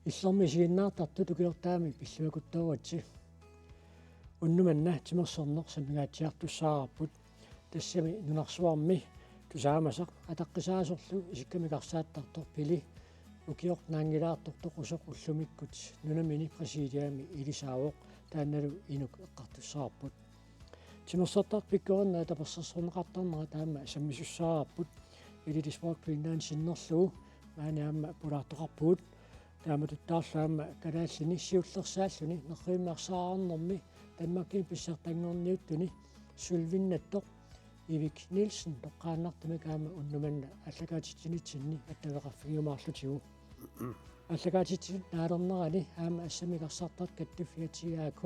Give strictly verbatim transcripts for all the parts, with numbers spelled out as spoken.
Illermi isiginnaartartut ukiortaami pilluakuttooritsi. Unnuk manna timersorneq sammingaatsiartussaavarput. Tassami nunarsuarmi tusaamasaq ataqqisaasorlu isikkamik arsaattartoq Pili ukioq naanngilaartoq toqusoq ullumikkut nunamini Brasiliami ilisaavoq, taannalu inuk eqqartussavarput. Timersortartut pikkorinnerat tapersersorneqartarnera taama sammisussaavarput. Elite Sport Greenland sinnerlugu maani aamma pulaartoqarpugut. Taamatuttaarlu aamma kalaallini siullersaalluni nerrivimmi arsaarnermi Danmarkimi pissartanngorniuttuni sølvinnattoq Ivik Nielsen toqqaannartumik aamma unnuk manna aallakaatitsinitsinni attaveqarfigiumaarlutigu. Aallakaatitsinut naalernerani aamma assammik arsartartut kattuffiat A K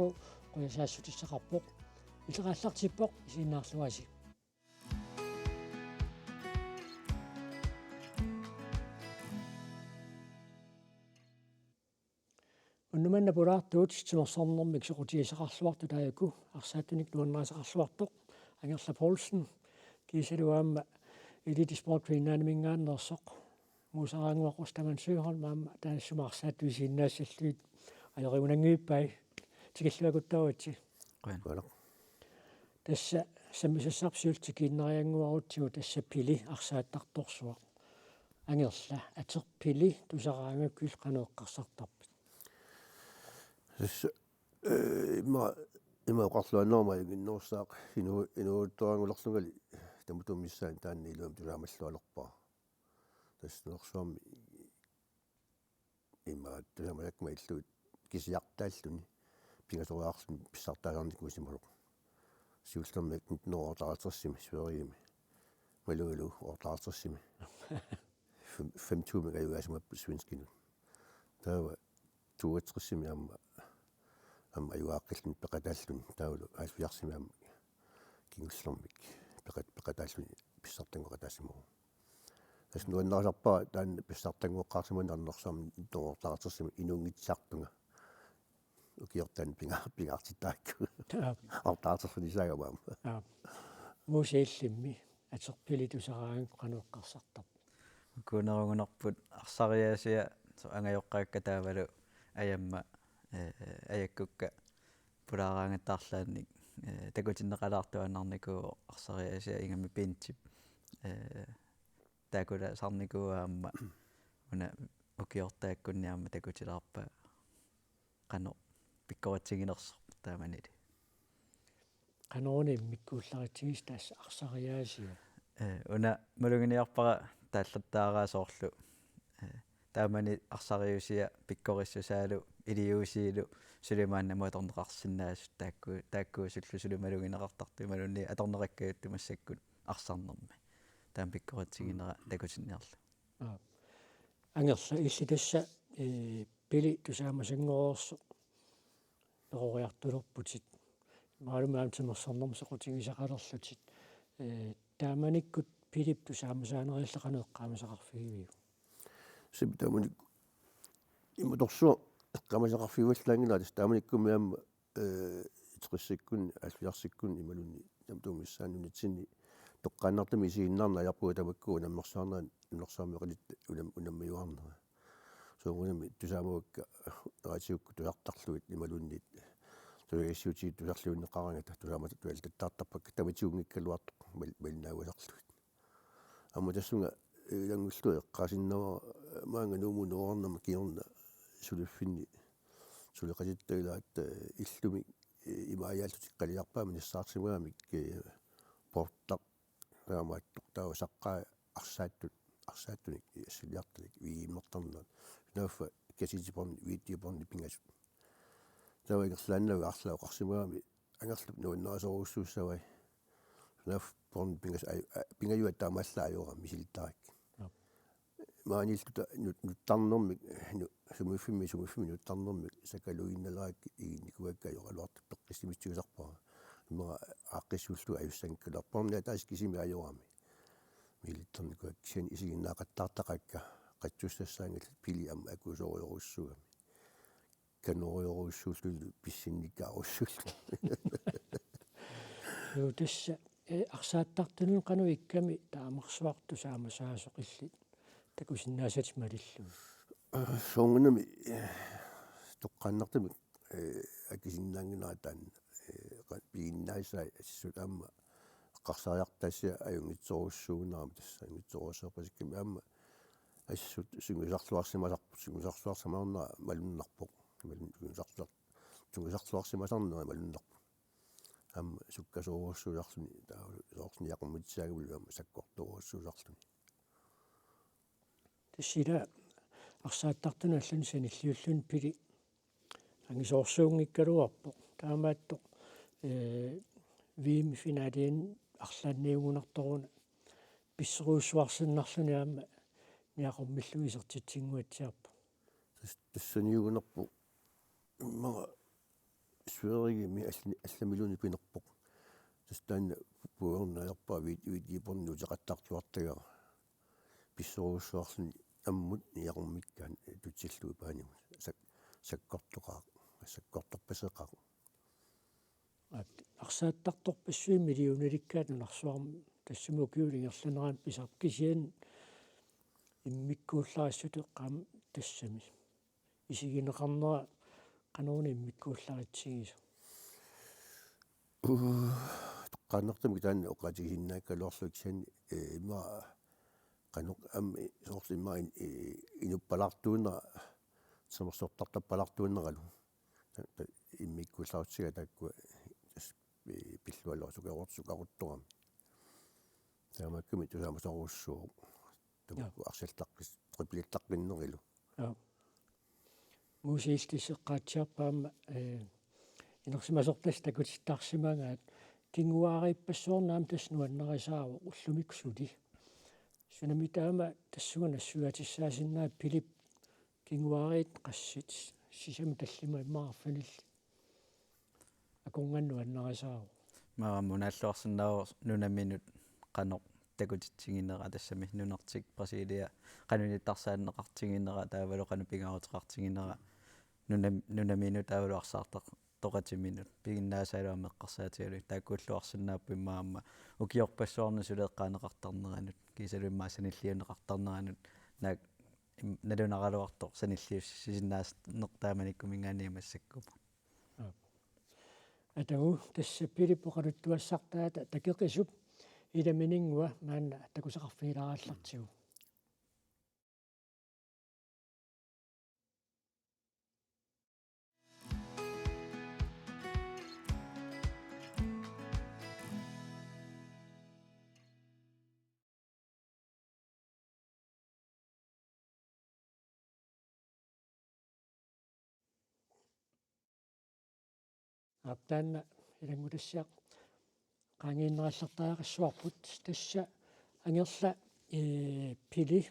qujassaassutissaqarpoq. Illit aallartippoq, isiginnaarluarisi. Unnuk manna pulaartugut timersornermik soqutigisaqarluartoq, taakku arsaattunik nuannarisaqarluartoq Angerla Poulsen, kiisalu aamma Elite Sport Greenlandiminngaanneersoq Muusaraannguaq Ostermann Søholm, aamma taassuma arsaattut isiginnaassallugit ajorigunannguippai, tikilluakuttooritsi. Qujan. Qujan. Tassa sammisassarput siulleq tikiinnariannguarutsigu, tassa Pili arsaattartorsuaq. Angerla, ateq Pili tusaraangakkit qanoq eqqarsartarpit? Tassa, eh, ima, ima oqarluaannarama ajunngitsorsuaq inu-, inuuttoraangulerlungali tamatuma missaani taanna iluamik tusaamallualerpara. Tassa nunarsuarmi imaattuusama jakkuma illugit kisiartaalluni pingasoriarluni pissartaasarnikuusimasoq. Siullermik nitten hundrede og otteoghalvtredsimi Sverigemi. Malugalu otteoghalvtredsimi. Fem-, femogtyvemik ajugaasimapput svenskinut. Taava tooghalvtredsimi aamma, aamma ajugaaqqilluni peqataalluni. Taavalu halvfjerdsimi aamma kingullermik peqat-, peqataalluni pissartanngoqataasimavoq. Tassa nuannarisarpara taanna pissartanngoqqaarsimanersoq nitten hundrede og otteoghalvtredsimi inuunngitsartunga. Ukiortaanni pinga-, pingaartittarakku. Aap. Otteoghalvtredsimi saagamaam. Aap. Muusip illimmi ateq Pili tusaraangakkit qanoq eqqarsartarpit? Ukuunerugunarput arsariaasia, so-, angajoqqaakka taavalu ajamma, eh, ajakkukka pulaaraangatta arlaannik, eh, takutinneqalaartuaannarnikuuvoq arsariaasia ingammik pintsip, eh, taakulaasarnikuuvoq aamma una ukiortaakkunni aamma takutilaarpaa qanoq pikkoritsiginersoq taamanili. Qanoruna immikkuullaritsigisi tassa arsariaasia? Eh, una maluginiarpara taallattaaraasoorlu. Eh, taamani arsariusia pikkorissusaalu iliuusiilu suli maannamut atorneqarsinnaasut taakku, taakkuusullu suli malugineqartartut imaluunniit atorneqakkajuttu massakkut arsarnermi. Taama pikkoritsiginera takutinniarlugu. Aap. Angerla, illit tassa, eh, Pili tusaamasanngorsoq peroriartulerputit. Imaluunniit aamma timersornermik soqutigisaqalerlutit. Eh, taamanikkut Pilip tusaamasaanerillu qanoq eqqaamasaqarfigiviuk? Simi taamanikkut imatorsuaq eqqaamasaqarfigivallaanngilara, tassa taamanikkummi aamma, eh, tressikkunni, halvfjerdsikkunni imaluunniit tamatuma missaani nunatsinni toqqaannartumik isiginnaarneq ajorpugut tamakku unammersuarnerat, nunarsuarmi oqaluttut unam-, unammiuaarnera. Soorunami tusaamavakka, raatiukkut tusartarlugit imaluunniit tusagassiuutigit tusarliunneqaraangata tusaamasattut allattartarpakka tamatigunngikkaluartoq mal-, malinnaagusarlugit. Aamma tassunga ilanngullugu eqqaasinnavara maanga Nuummut nuuarnama kingorna suliffinni suleqatitta ilaat, eh, illumi, eh, imaajaallutik qaliarpaamik nassaarsimagamik, eh, poortaq taamaattoq taava saqqaat arsaattut, arsaattunik assiliartunik V M-ertarnerat. Sunaaffa kassettebånd, videobånd pingasut. Taava ingerlaannaq arlaat oqarsimagami Angerlap nuannarisorujussuussavai. Sunaaffa bånd pingas-, aj-, aj-, pingajuat taamaallaat ajorami misilittarakkit. Aap. Maaniilluta nut-, nuttarnermik, nu-, sumiiffimmi, sumiiffimmi nuttarnermik sakaluinnalerakkit iginnikuuakka ajoraluartoq peqqissimissutigisarpara. Immaqa aaqqissuullugu ajussanngikkaluarpoq. Båndi ataaseq kisimi ajorami. Misilitternikuuakka kisianni isiginnaaqattaartaqaakka qatsussassaanngillat, Pili aamma akuusorujorujussuugami. Kanorujorujussuullutillu pissinnikkaarujussuullutillu. Juu, tassa, eh, arsaattartunut qanoq ikkami taamarsuaq tusaamasaasoq illit takusinnaasatit malillugit? Soorunami, eh, toqqaannartumik, eh, akisinnaanngilara taanna, eh, qa-, piginnaasai assut aamma eqqarsariartaassia ajunngitsorujussuugunarami tassa, ajunngitsorujussuarpasikkami aamma assut sungiusarluarsimasarpoq, sungiusarluarsimasarnera malunnarpoq. Malun-, sungiusarluar-, sungiusarluarsimasarnera malunnarpoq. Aamma sukkasoorujussuusarluni, taava soorlu niaqormitsiaagavulu aamma sakkortoorujussuusarluni. Tassa ila arsaattartunut allanut sanilliulluni Pili angisoorsuunngikkaluarpoq. Taamaattoq, eh, V M-finaliani arlaanniugunartoruna pissorujussuarsinnarluni aamma niaqormillugu isertitsinnguatsiarpoq. Tas-, tassaniugunarpoq immaqa Sverigemi allani-, allamiluunniit pinerpoq. Tassa taanna puigorneq ajorpara vid-, videobåndiuteqattaartuartagara. Pissorujussuarluni ammut niaqormikkaanni tutsillugu paanimut. Sak-, sakkortoqaaq, sakkortorpaseqaaq. Aap, arsaattartorpassuit millionalikkaat nunarsuarmi tassami ukiup ingerlanerani pisarpoq kisianni immikkuullarissut eqqaam tassami. Isigineqarnera qanoruna immikkuullaritsigisoq? Uu, toqqaannartumik taanna oqaatigisinnaakkaluarlugu kisianni, eh, immaqa qanoq aamma soorlu immaqa in-, eh, inuppalaartuunera, timersortartappalaartuuneralu. Ta-, ta-, immikkuullaritsigaat taakkua tassa, eh, pillualersukarutsukakuttorami. Taamaakkami tusaamasarujussuuvoq. Tamakku arsallaqqis-, triplittaqqinnerillu. Ja. Muusi illit eqqaatsiarpat aamma, eh, inersimasortasi takutittarsimagaat kinguaariippassuarnik aamma tassa nuannarisaavoq ullumikkut suli. Sunami taama tassunga nassuiaatissaasinnaavit Pilip kinguaariit qassit sisamat tallimat immaqa arfinillit? Akornanni nuannarisaavoq. Maammu naalluarsinnaavoq nunaminut qanoq takutitsiginera tassami nunartik Brasilia qanoq nittarsaanneqartiginera taavalu qanoq pingaaruteqartiginera nunam-, nunaminut taavalu arsaattartoqatiminnut piginnaasaalu aamma eqqarsaatigalugu taakkuulluarsinnaapput immaqa aamma ukiorpassuarni suli eqqaaneqartarneranut kiisalu immaqa sanilliunneqartarneranut naak im-, nalunaraluartoq sanilliussisinnaasarneq taamanikkut minngaanniit massakkut. Aap. Atagu tassa Pilip oqaluttuassartaata takeqisup ilamininnguaq maanna takusaqarfigilaarallartigu. Aap, taanna ilanngutassiaq qaangiinnerallartariaqassavarput, tassa Angerla, ee, Pili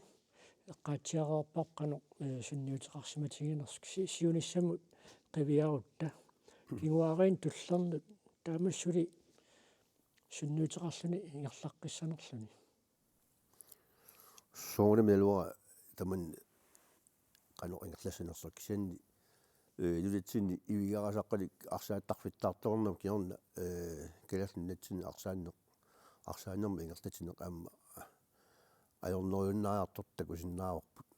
eqqaatsiareerparput qanoq, ee, sunniuteqarsimatiginersoq si-, siunissamut qiviarutta. Kinguaariinnut tullernut taama suli sunniuteqarluni ingerlaqqissanerluni. Soorunami naluara tamanna qanoq ingerlassanersoq kisianni, ee, nunatsinni ivigaarasaqqalik arsaattarfittaartornera kingorna, ee, Kalaallit Nunatsinni arsaanneq, arsaanermut ingerlatsineq aamma ajornerujunnaariartortoq takusinnaavarput.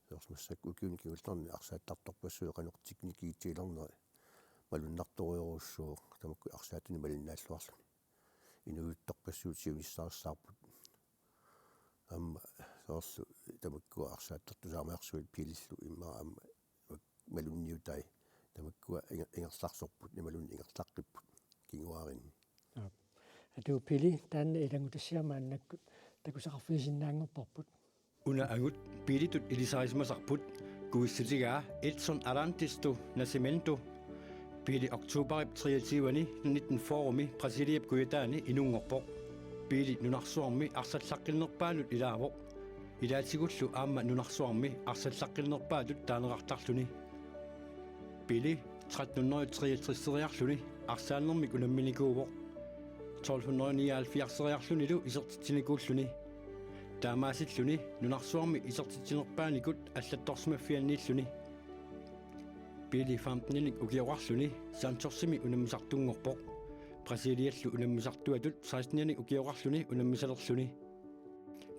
Soorlu massakkut ukiuni kingullerni arsaattartorpassuit qanoq teknikiitsilerneri malunnartorujorujussuuvoq tamakku arsaattunik malinnaalluarluni. Inuiuttorpassuit siunissarissaarput. Aamma soorlu tamakkua arsaattartusaamaarsuit Pilillu immaqa aamma malunniutai tamakkua inger-, ingerlarsorput, imaluunniit ingerlaqqipput kinguaarinni. Aap. Atuup Pili, taanna ilanngutassiaq maannakkut takusaqarfigisinnaanngorparput. Una angut Pilitut ilisarisimasarput kuissutigaa Edson Arantes do Nascimento. Pili oktobarip treogtyve-ani nitten fyrre-mi Brasiliap kujataani inunngorpoq. Pili nunarsuarmi arsallaqqinnerpaanut ilaavoq. Ilaatigullu aamma nunarsuarmi arsallaqqinnerpaatut taaneqartarluni. Pili tretten hundrede treogtres-eriarluni arsaannermik unamminikuuvoq. Tolv hundrede nioghalvfjerds-eriarlunilu isertitsinikuulluni. Taamaasilluni nunarsuarmi isertitsinerpaanikut allattorsimaffianniilluni. Pili femten-inik ukioqarluni Santosimi unammisartunngorpoq. Brasiliallu unammisartuatut seksten-inik ukioqarluni unammisalerluni.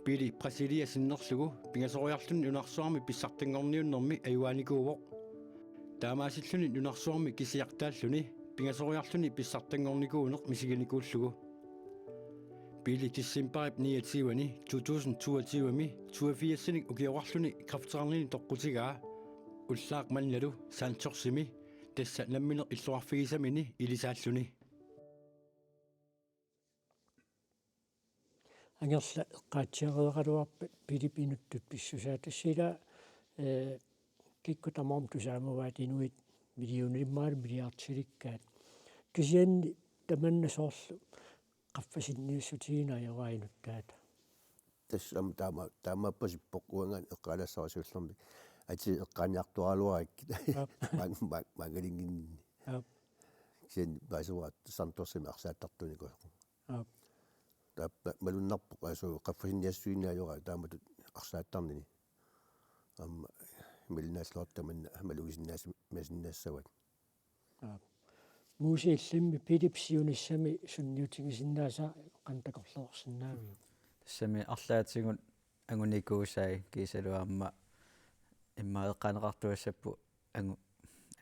Pele Brasilia sinnerlugu pingasoriarluni nunarsuarmi pissartanngorniunnermi ajugaanikuuvoq. Taamaasilluni nunarsuarmi kisiartaalluni pingasoriarluni pissartanngornikuuneq misiginikuullugu. Pele decembarip niogtyve-ani to tusind toogtyve-mi toogfirsinik ukioqarluni kræfteqarnini toqqutigaa. Ullaaq mannalu Santosimi tassa nammineq illoqarfigisamini ilisaalluni. Angerla eqqaatsiareeraluarpat Pelep inuttut pissusaa, tassa ila, eh, kikkut tamarmik tusaamavat inuit millionit imaluunniit milliardilikkaat. Kisianni tamanna soorlu qaffasinniassutigineq ajoraa inuttaata. Tassa aamma taama-, taamaappasippoq uangaana eqqaalassavat siullermik. Atii eqqaaniartuaraluarakkit. Aap. Mang-, mang-, mangalinnginninni. Aap. Kisianni paasivaat Santosimi arsaattartunikuusoq. Aap. Taava malunnarpoq, asu qaffasinniassutigineq ajoraa taamatut arsaattarnini. Aamma malinnaalluartut tamanna malugisinnaasi-, masinnaassavat. Aap. Muusi, illimmi Pelep siunissami sunniutigisinnaasasi qanoq takorloorsinnaaviuk? Tassami arlaatigut angunikuusai kiisalu aamma immaqa eqqaaneqartuassapput angu-,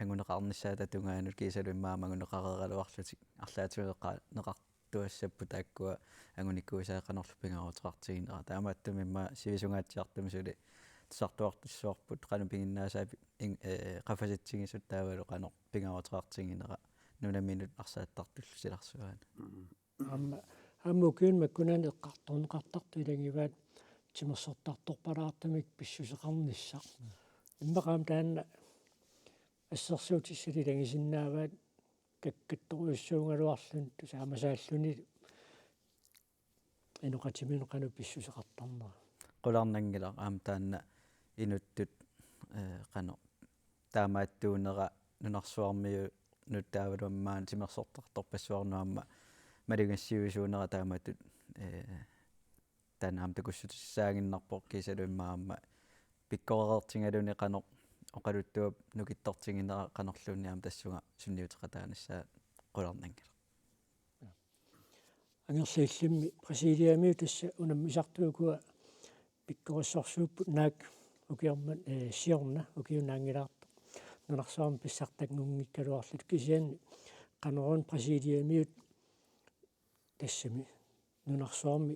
anguneqarnissaata tungaanut kiisalu immaqa aamma anguneqareeraluarlutik arlaatigut eqqaaneqartuassapput taakkua angunikuusai qanorlu pingaaruteqartiginera. Taamaattumik immaqa sivisungaatsiartumik suli tusartuartussavarput qanoq piginnaasai pi-, in-, eh, qaffasitsigisut taavalu qanoq pingaaruteqartiginera nunaminut arsaattartullu silarsuaani. Mm. Aamma, aamma ukiuni makkunani eqqartorneqartartut ilagivaat timersortartorpalaartumik pissuseqarnissaq. Immaqa aamma taanna assersuutissat ilagisinnaavaat kakkattorujussuugaluarluni tusaamasaalluni inoqatiminut qanoq pissuseqartarnera. Qularnanngilaq aamma taanna inuttut, eh, qanoq taamaattuunera nunarsuarmiunut taavalu aamma timersortartorpassuarnut aamma malugissiuisuunera taamatut, eh, taanna aamma takussutissaaginnarpoq kiisalu immaqa aamma pikkorereertigaluni qanoq oqaluttuap nukittortiginera qanorluunniit aamma tassunga sunniuteqataanissaa qularnanngilaq. Angerla, illimmi Brasiliamiut tassa unammisartut ukua pikkorissorsuupput, naak ukiormanna, eh, siorna ukiunaanngilaartoq nunarsuarmi pissartanngunngikkaluarlutik, kisianni qanoruna Brasiliamiut tassami nunarsuarmi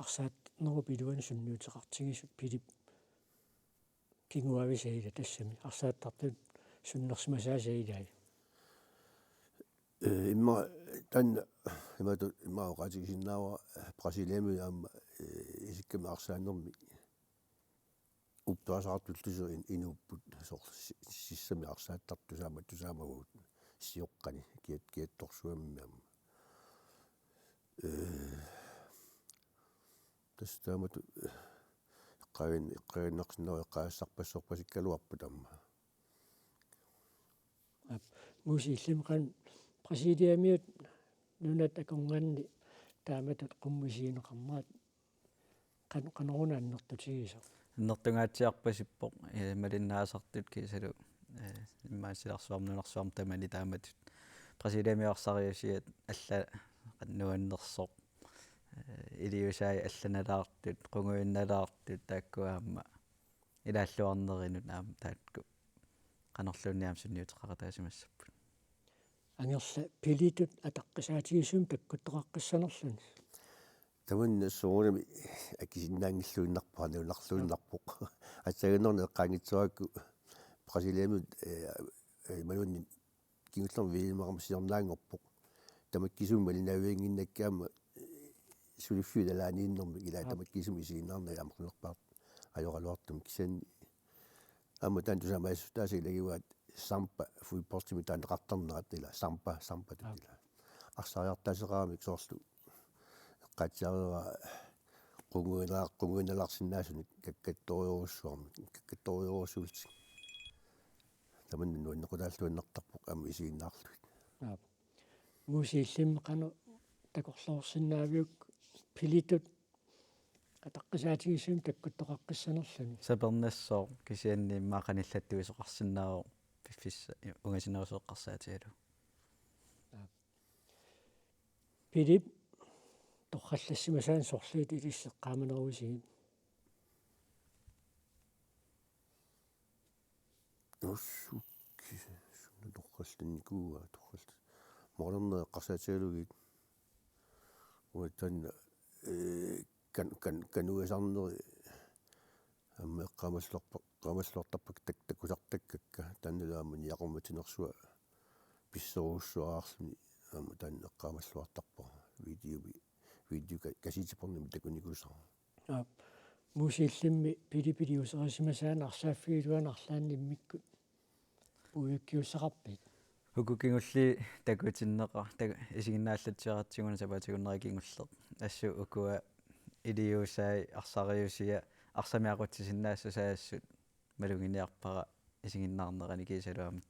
arsaattarnerup iluani sunniuteqartigisut Pelep kinguaavisai ila tassami arsaattartut sunnersimasaasai ilai? Eh, immaqa taanna, imaattoq immaqa oqaatigisinnaavara Brasiliami aamma, eh, isikkamik arsaannermi upperasaartullutik in-, inuupput soorlu si-, sissami arsaattartut tusaama-, tusaamaguit sioqqani kiat-, kiattorsuammi aamma. Eh, tassa taamatut eqqaavin-, eqqaavinnarsinnaavoq eqqaasassarpassuarpasikkaluarput aamma. Aap. Muusi, illimmi qanoq Brasiliamiut nunat akornanni taamatut qummut isigineqarnerat qan-, qanoruna annertutigisoq? Annertungaatsiarpasippoq, eh, malinnaasartut kiisalu, eh, immaqa silarsuarmi nunarsuarmi tamani taamatut Brasiliami arsariusiat alla qanoq nuannersoq, eh, iliuusai allanalaartut, qunguinnalaartut, taakkua aamma ilaalluarnerinut aamma taakku qanorluunniit aamma sunniuteqaqataasimassapput. Angerla, Peletut ataqqisaatigisumik takkuttoqaqqissanerluni? Tamanna soorunami akisinnaanngilluinnarpoq, nalunaarluinnarpoq. Aatsaannguaq eqqaanngitsoorpakka Brasiliamiut, eh, eh, imaluunniit kingullermik V M-eqarmat siornaanngorpoq. Tamakkisumik malinnaaviannginnakku aamma, eh, suliffiup nalaaniinnermik ilaa. Aap. Tamakkisumik isiginnaarneq amerlanerpaaq ajoraluartumik, kisianni aamma taanna tusaamaassuttaasut ilagivaat samba, fodboldimik taaneqartarnerat ila, samba, sambatut. Aap. Ila. Arsariartaaseqaramik soorlu eqqaatsiareerara qunguinnala-, qunguinnalaarsinnaasunik kakkattorujorujussuarmik, kakkattorujorujussuullutik. Tamanna nuannequtaalluinnartarpoq aamma isiginnaarlugit. Aap. Muusi, illimmi qanoq takorloorsinnaaviuk Peletut ataqqisaatigisumik takkuttoqaqqissanerluni? Sapernassooq, kisianni immaqa qanillattuisoqarsinnaavoq piffissaq ungasinerusoq eqqarsaatigalugu. Aap. Pelep, torrallassimasaanik sorliit ilissi eqqaamanerusigit? Ussukki sunna torrallannikuuaa torrallat. Moornerneq eqqarsaatigalugit. Uattaanna, ee, kan-, kan-, kanuisarneri aamma eqqaamalluarpa-, eqqaamalluartarpakka tak-, takusartakkakka, taannalu aamma niaqormatinersua pissorujussuarluni aamma taanna eqqaamalluartarpara. Videomi, video ka-, kassettebåndimi takunikuusara. Aap. Muusip illimmi Pilip iliuuserisimasaanik arsaaffigiluanik arlaannik immikkut puigukkiussaqarpit? Uku kingulliit takutinneqar-, tak-, isiginnaallatsiaratsigu una sapaatip akunneri kingulleq. Assut ukua iliuusai arsariusia arsamik aqutsisinnaassusaa assut maluginiarpara isiginnaarnerani kiisalu aamma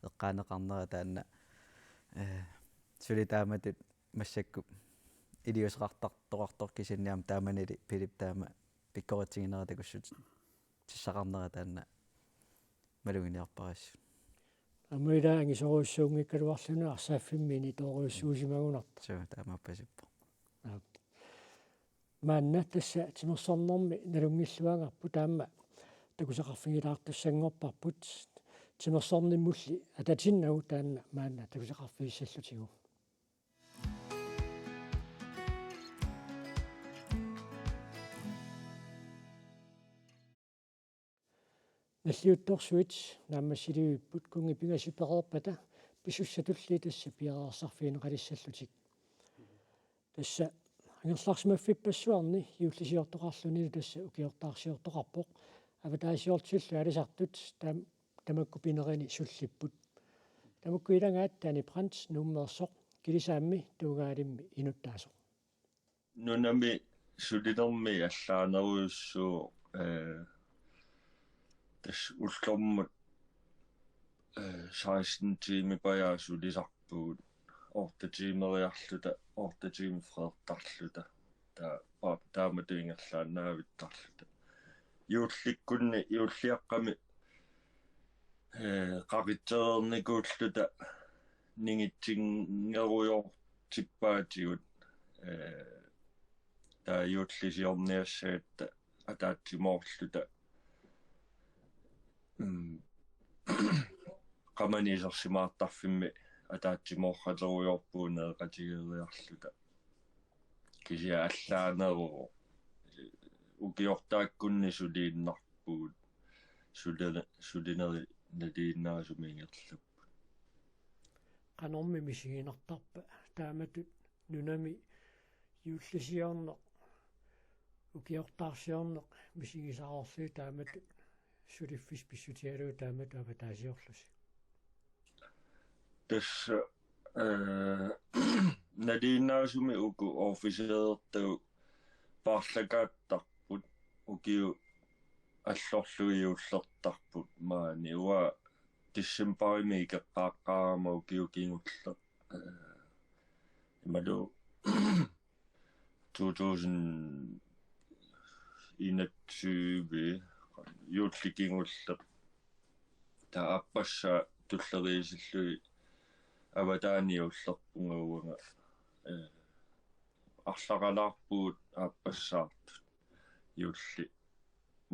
eqqaaneqarnera taanna, ee, suli taamatut massakkut iliuuseqartartoqartoq kisianni aamma taamanili Pilip taama pikkoritsiginera takussutissaqarnera taanna maluginiarpara assut. Aamma ila angisorujussuunngikkaluarluni arsaaffimmi initoorujussuusimagunartoq. Suu, taamaappasippoq. Aap. Maanna tassa timersornermi nalunngilluagarput, taama takusaqarfigilaartussanngorparput. Timersornermulli atatinnagu taanna maanna takusaqarfigissallutigu. Nalliuttorsuit naammassilivipput kunngi pingasut pereerpata pisussatulli tassa piareersarfigineqalissallutik. Tassa angerlarsimaffippassuarni juullisiortoqarlunilu tassa ukiortaarsiortoqarpoq. Avataasiortillu aalisartut tam-, tamakku pinerini sullipput. Tamakku ilagaat Danny Brandt Nuummeersoq, Kilisaammi Tuugaalimmi inuttaasoq. Nunami sulinermi allaanerujussuuvoq, ee, tassa ullormut, ee, seksten tiimit pajaat sulisarpugut, otte tiimeriarluta, otte tiimit freertarluta, taa-, pa-, taamatut ingerlaannaavittarluta. Juullikkunni, juulliaqqami, ee, qaqitsereernikuulluta ningitsinnerujoortippaatigut, ee, taava juullisiorniassagatta ataatsimoorluta, mm, qamani isersimaartarfimmi ataatsimoorralerujoorpugut nereqatigeeriarluta. Kisianni allaaneruvoq. Ukiortaakkunni suliinnarpugut. Suli-, sulineri nalinginnaasumik ingerlapput. Qanormi misiginartarpa taamatut nunami juullisiorneq, ukiortaarsiorneq misigisarorlugit taamatut suliffissaq pissutigalugu taamatut avataasiorlusi? Tassa, ee, nalinginnaasumik uku officerertagut paarlakaattarput, ukiut allorlugit juullertarput maani, uanga decembarimi ikeqqaaqqaarama ukioq kingulleq, ee, imaluunniit to tusind enogtyve juulli kingulleq. Taava aappassaa tulleriisillugit avataaniit juullerpunga uanga, ee, arlaqalaarpugut aappassaartut juulli.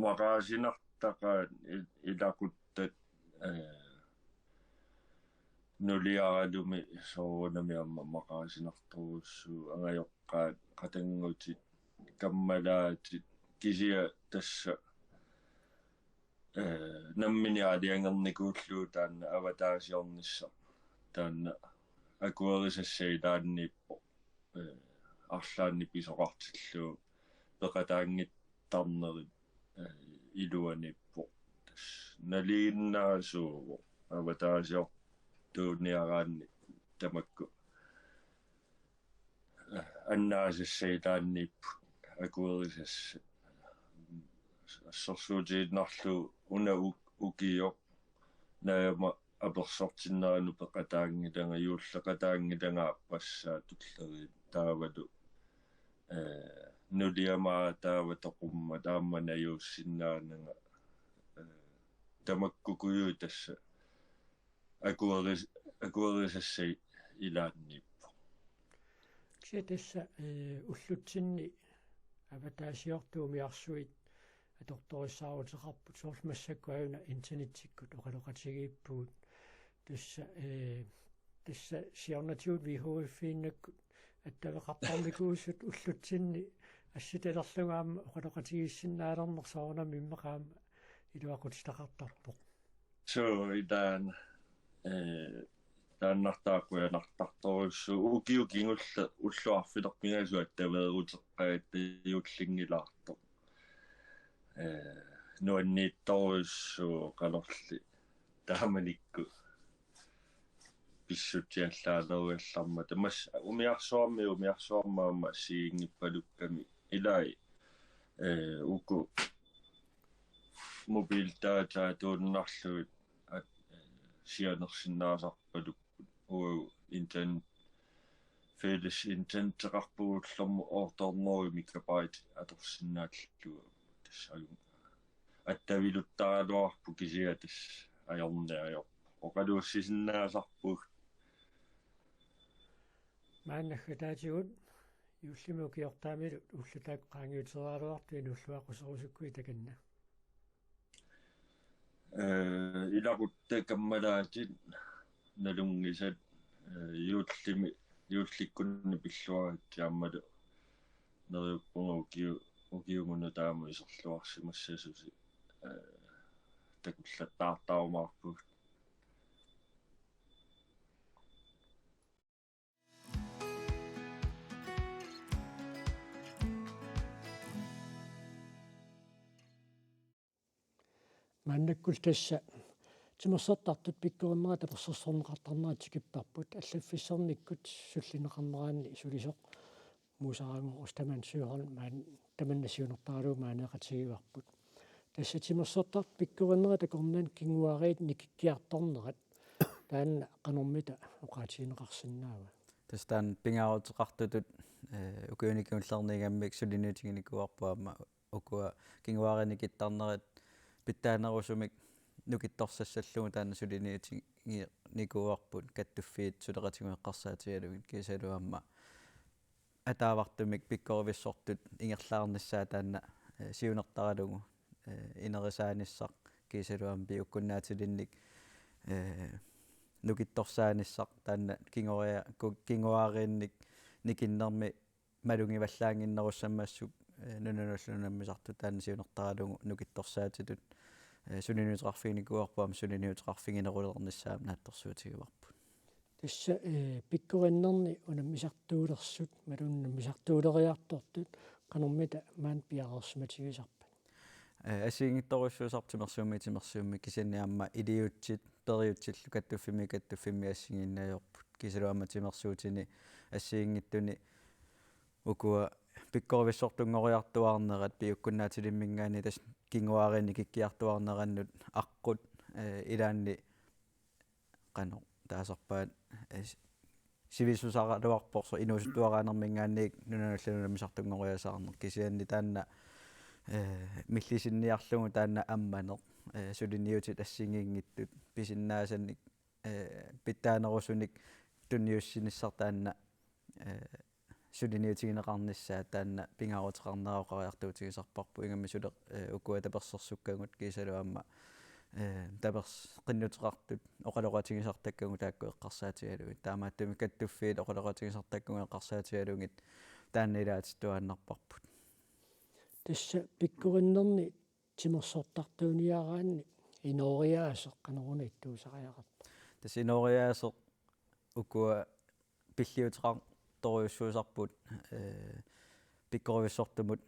Maqaasinartaqaat il-, ilaquttat, ee, nuliaralumi soorunami aamma maqaasinartorujussuuvoq, angajoqqaat, qatanngutit, kammalaatit, kisianni tassa, ee, nammineq aalajangernikuullugu taanna avataasiornissaq. Taanna akuerisassat ilaanniippoq, ee, arlaannik pisoqartillugu peqataanngittarnerit, ee, iluaniippoq. Tassa nalinginnaasuuvoq avataasiortuuniaraanni tamakku, ee, annaasassat ilaanniipput, akuerisassat. Assersuutigiinnarlugu una uk-, ukioq najama apersortinneranut peqataanngilanga, juulleqataanngilanga aappassaa tulleriit taavalu, ee, nuliama taava toqummat aamma najuussinnaananga, ee, tamakkukujuit tassa akueris-, akuerisassat ilaanniippoq. Kisianni tassa, ee, ullutsinni avataasiortut umiarsuit atortorissaaruteqarput, soorlu massakkut aajuna internettikkut oqaloqatigiippugut. Tassa, ee, tassa siornatigut V H F-innakkut attaveqartarnikuusut ullutsinni assitalerlugu aamma oqaloqatigiissinnaalerneq soorunami immaqa aamma iluaqutitaqartarpoq. Suu, ilaana, ee, taannartaa qujanartartorujussuuvoq, ukiut kingulleq ullut arfineq-pingasut attaveeruteqqaat juullinngilaartoq. Ee, nuanniittorujussuuvoq qanorli taamanikkut pissutsiallaalerugallarmata. Tamaasa umiarsuarmi, umiarsuarmi aamma assigiinngippalukkami ilai, ee, uku mobildata tuunnarlugit at-, ee, sianersinnaasarpalukkut uagut internet, fælles interneteqarpugut ullormut otte hundrede megabyte atorsinnaallugu tassa agu-, attaviluttaraluarpoq kisianni tassa ajorneq ajorpoq. Oqaluussisinnaasarpugut. Maanna naggataatigut juullimi ukiortaamilu ullut taakku qaangiuteriaraluartut inuulluaqquserusukkuit takanna. Ee, ilaquttat kammalaatit nalunngisat, ee, juullimi, juullikkunni pilluaritsi aammalu neriuppunga ukiu-, ukiumut nutaamut iserluarsimassasusi, ee, takullattaartarumaarpugut. Maannakkut tassa timersortartut pikkorinnerat tapersersorneqartarnerat tikipparput, allaffissornikkut sullinneqarneraanni sulisoq Muusaraannguaq Ostermann Søholm maan-, tamanna siunertaralugu maaniiqatigivarput. Tassa timersortartut pikkorinnerat takornanni kinguaariit nikikkiartornerat, taanna qanormita oqaatigineqarsinnaava? Tassa taanna pingaaruteqartutut, ee, ukiuni kingullerni ingammik suliniutiginikuuarput aamma ukua kinguaariit nikittarnerat pitsaanerusumik nukittorsassallugu taanna suliniutiginikuuarput kattuffiit suleqatigut eqqarsaatigalugit, kiisalu aamma ataavartumik pikkorivissortut ingerlaarnissaat taanna, ee, siunertaralugu, ee, inerisaanissaq kiisalu aamma piukkunnaatilinnik, ee, nukittorsaanissaq taanna kinguaria-, ku-, kinguaariinnik nikinnermi malugivallaannginnerussammassuk, ee, nunanullu unammisartut taanna siunertaralugu nukittorsaatitut, ee, suliniuteqarfiginikuuarput aamma suliniuteqarfiginerulernissaa aamma naatsorsuutigivarput. Tassa, ee, pikkorinnerni unammisartuulersut, imaluunniit unammisartuuleriartortut, qanormita maani piareersimatigisarpat? Ee, assigiinngitsorujussuusarput timersuummi timersuummi, kisianni aamma iliuutsit periutsillu kattuffimmi kattuffimmi assigiinneq ajorput. Kiisalu aamma timersuutini assigiinngitsuni ukua pikkorivissortunngoriartuaarnerat piukkunnaatilimminngaanniit tassa kinguaariit nikikkiartuaarnerannut aqqut, ee, ilaanni qanoq taasarpaat, ee, s-, sivisusaraluarpoq soorlu inuusuttuaraanerminngaanniit nunanullu unammisartunngoriasaarneq, kisianni taanna, ee, millisinniarlugu taanna ammaneq, ee, suliniutit assigiinngitsut pisinnaasanik, ee, pitsaanerusunik tunniussinissaq taanna, ee, suliniutigineqarnissaa taanna pingaaruteqarnera oqariartuutigisarparput, ingammik sule-, ee, ukua tapersersukkagut kiisalu aamma, ee, tapers-, qinnuteqartut oqaloqatigisartakkagut taakku eqqarsaatigalugit. Taamaattumik kattuffiit oqaloqatigisartakkagut eqqarsaatigalugit taanna ilaatittuaannarparput. Tassa pikkorinnerni timersortartuuniaraanni inooriaaseq qanoruna ittuusariaqarpa? Tassa inooriaaseq ukua pilliuteqartorujussuusarput, ee, pikkorivissortumut